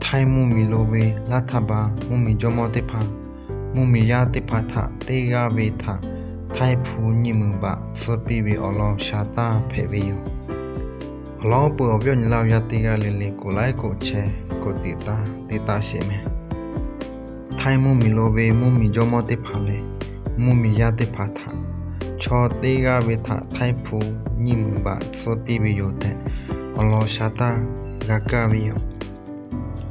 Htaiˇ mvuhˇmiˬ lo ve laˇ htaˇ ba mvuhˇmiˬ jawˇmawˇ teˇ hpaˍ, mvuhˇmiˬ yaˇ teˇ hpaˍ htaꞈ teˇ g'aˇ ve htaꞈ htaiˇ hpu nyiˇ meunˍ baꞈ tsuhˇ piˇ ve awˬ lawn sha taˇ hpehꞈ ve yoˬ. Awˬ lawn peuˬ awˬ viˉ awˬ nyi laˇ yaˇ teˇ g'aˇ le le กดไลค์ กดแชร์ กดติดตาม te taˇ sheˍ meh. Htaiˇ mvuhˇmiˬ lo ve mvuhˇmiˬ jawˇmawˇ teˇ hpaˍ leh mvuhˇmiˬ yaˇ teˇ hpaˍ htaꞈ chaw teˇ g'aˇ ve htaꞈ htaiˇ hpu nyiˇ meunˍ baꞈ tsuhˇ piˇ ve yoˬ tehꞈ, awˬ lawn sha taˇ g'a kaˇ ve yoˬ.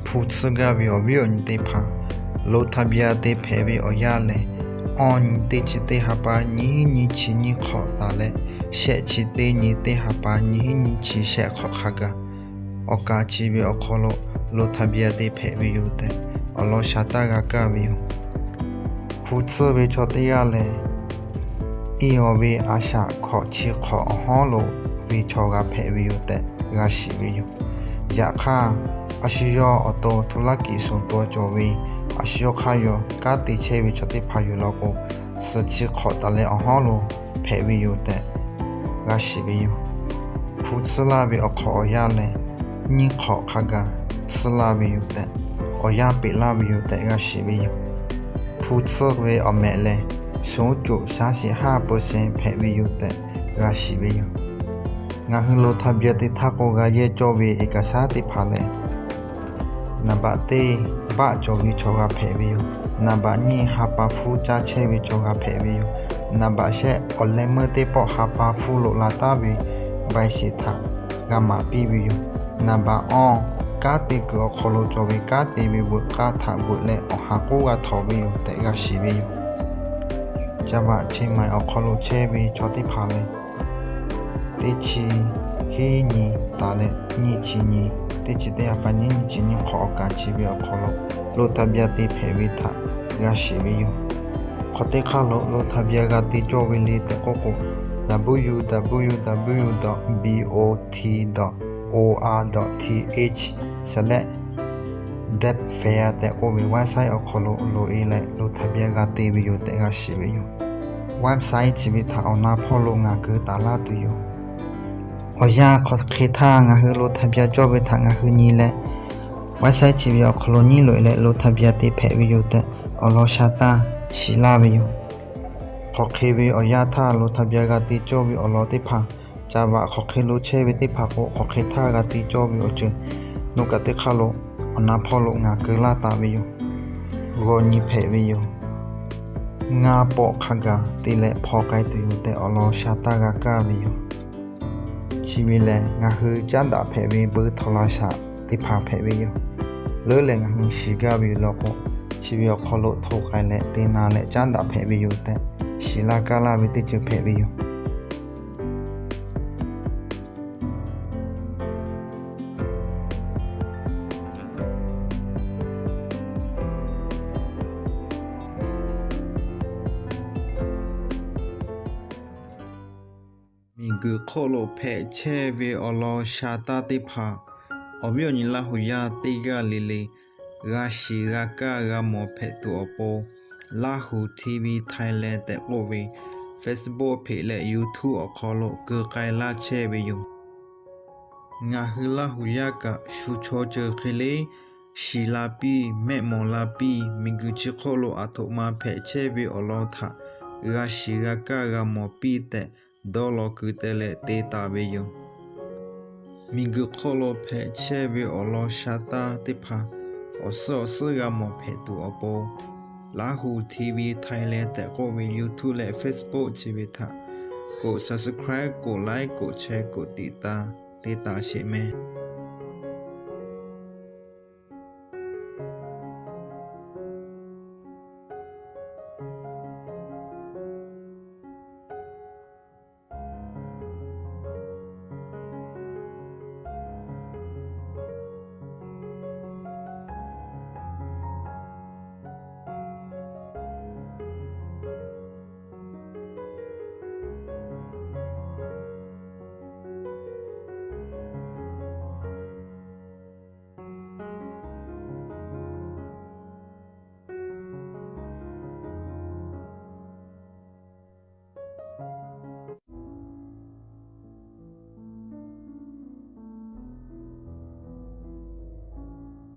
Hpu tsuhˇ gaˇ ve awˬ viˉ awˬ nyi teˇ hpaˍ, ลงทะเบียน te hpehꞈ ve awˬ yanˇ lehˬ, awˇ nyi teˇ chi teˇ ha pa nyiˇ hinˉ nyiˇ chi nyiˇ hk'awꞈ taˍ leh, shehˆ chi teˇ nyi teˇ ha pa nyiˇ hinˉ nyiˇ chi shehˆ hk'awꞈ hk'a gaˬ, awˬ kaˍ chi ve awˬ hk'aw lo ลงทะเบียน te hpehꞈ ve yoˬ tehꞈ, awˬ lawn sha taˇ g'a kaˇ ve yoˬ. Hpu tsuhˇ ve chaw teˇ g'aˇ lehˬ, iˉ awˬ ve a shaꞈ hkawꞈ chi hk'awꞈ awˬ hawˉ lo ve chaw g'a hpehꞈ ve yoˬ tehꞈ g'a shiˍ ve yoˬ. Yaꞈ hk'aˇ, a shu yawˇ awˬ to ธุรกิจส่วนตัว cawˬ ve, a shu yawˇ hk'aˇ yawˬ kanˉ te chehˇ ve chaw teˇ hpaˍ yoˬ law k'o, suhˍ chi hk'awꞈ taˍ leh awˬ hawˉ lo hpehꞈ ve yoˬ tehꞈ g'a shiˍ ve yoˬ. Hpu tsuhˇ laˇ ve awˬ hk'awꞈ awˬ yanˇ lehˬ, nyiˇ hk'awꞈ hk'a gaˬ tsuhˇ laˇ ve yoˬ tehꞈ, awˬ yanˇ peꞈ laˇ ve yoˬ tehꞈ g'a shiˍ ve yoˬ. Hpu tsuhˇ ve awˬ mehꞈ lehˬ, ศูนย์จุดสามสี่ห้าเปอร์เซ็นต์ hpehꞈ ve yoˬ tehꞈ g'a shiˍ ve yoˬ. Ngaˬ hui ลงทะเบียน te htaˇ k'o g'a yehˇ cawˇ ve เอกสาร teˇ hpaˍ lehˬ, naˍ baꞈ teˇ, baˆ cawˬ ve chaw g'a hpehꞈ ve yoˬ. Naˍ baꞈ nyiˇ, ha pa hpfuhˇ caˇ chehˇ ve chaw g'a hpehꞈ ve yoˬ. Naˍ baꞈ shehˆ, awˬ leh meuˇ teˇ pawˆ ha pa hpfuhˇ loꞈ la taˉ ve ใบเสร็จ htaꞈ g'a maˍ piˇ ve yoˬ. Naˍ baꞈ awˇ, kanˉ te kuiˬ awˬ hk'aw lo cawˬ ve kanˉ te ve veuꞈ k'aˇ htaꞈ veuꞈ leh awˬ ha k'oˆ g'a htawˍ ve yoˬ tehꞈ g'a shiˍ ve yoˬ. Caˇ baꞈ chi maˬ awˬ hk'aw lo chehˇ ve chaw teˇ hpaˍ lehˬ, teˇ chi hiˉ nyi taˍ leh nyiˇ chi nyi, teˇ chi teˇ ha pa nyiˇ nyi chi nyiˇ hk'awꞈ awˬ kaˍ chi ve awˬ hk'aw lo ลงทะเบียน te hpehꞈ ve htaꞈ g'a shiˍ ve yoˬ. Hk'aw teˇ hk'aˇ lo ลงทะเบียน g'a te cawˇ ve le tehꞈ k'oˆ k'o, www dot bot dot or dot th slash debtfair tehꞈ k'oˆ ve website awˬ hk'aw lo loꞈ e leh ลงทะเบียน g'a te ve yoˬ tehꞈ g'a shiˍ ve yoˬ. Website chi ve htaꞈ awˬ na hpawˇ lo ngaˬ keu taˍ laˇ tuˬ yoˬ. Awˬ yanˇ hk'aw hk'e htaˇ ngaˬ hui ลงทะเบียน cawˇ ve htaꞈ ngaˬ hui nyi leh, website chi ve awˬ hk'aw lo nyiˉ loꞈ e leh ลงทะเบียน te hpehꞈ ve yoˬ tehꞈ awˬ lawn sha taˇ shiˍ laˇ ve yoˬ. Hk'aw hk'e ve awˬ yanˇ htaˇ ลงทะเบียน g'a te cawˇ ve awˬ lawn teˇ hpaˍ, caˇ baꞈ hk'aw hk'e lo chehˇ ve teˇ hpaˍ k'o, hk'aw hk'e htaˇ g'a te cawˇ ve awˬ ceuˬ, nawˬ kaꞈ teˇ hk'aˇ lo awˬ na hpawˇ lo ngaˬ keu laˇ taˍ ve yoˬ. G'aw nyi hpehꞈ ve yoˬ. Ngaˇ pawˆ hk'a gaˬ te leh hpaw k'ai tuˬ yoˬ tehꞈ awˬ lawn sha taˇ g'a kaˇ ve yoˬ. Chi ve lehˬ, ngaˬ hui caˉ daꞈ hpehꞈ ve เบอร์โทรศัพท์ teˇ hpaˍ hpehꞈ ve yoˬ. Leuˉ leh ngaˬ hui shiˍ gaˇ ve yoˬ law k'o, chi ve awˬ hk'aw lo hto k'ai leh te na leh caˉ daꞈ hpehꞈ ve yoˬ tehꞈ, shiˍ laˇ kaˇ laˇ ve teˇ ceuˬ hpehꞈ ve yoˬ. Miˬguiˬ hk'oˆ lo hpehꞈ chehˇ ve awˬ lawn sha taˇ teˇ hpaˍ, awˬ viˉ awˬ nyi Laˇ hu yaˇ teˇ g'aˇ le le g'a shiˍ g'a kaˇ g'a mawˬ hpehꞈ tuˬ awˬ pon, Laˇ hu TV Thailand tehꞈ k'oˆ ve Facebook hpeꞈ leh YouTube awˬ hk'aw lo keu k'ai laˇ chehˇ ve yoˬ. Ngaˬ hui Laˇ hu yaˇ kaꞈ shu chaw ceuˬ hk'e le shiˍ la piˇ, mehˆ mawˬ la piˇ, miˬguiˬ chi hk'oˆ lo aˬ htoꞈ ma hpehꞈ chehˇ ve awˬ lawn htaꞈ g'a shiˍ g'a kaˇ g'a mawˬ piˇ tehꞈ, dawˇ law keu te leh te taˍ ve yoˬ. Miˬguiˬ hk'oˆ lo hpehꞈ chehˇ ve awˬ lawn sha taˇ teˇ hpaˍ, awˬ suhˉ awˬ suhˉ g'a mawˬ hpehꞈ tuˬ awˬ pon, Laˇ hu TV Thailand tehꞈ k'oˆ ve YouTube leh Facebook chi ve htaꞈ กด subscribe กด like กด share กด ติดตาม te taˍ sheˍ meh.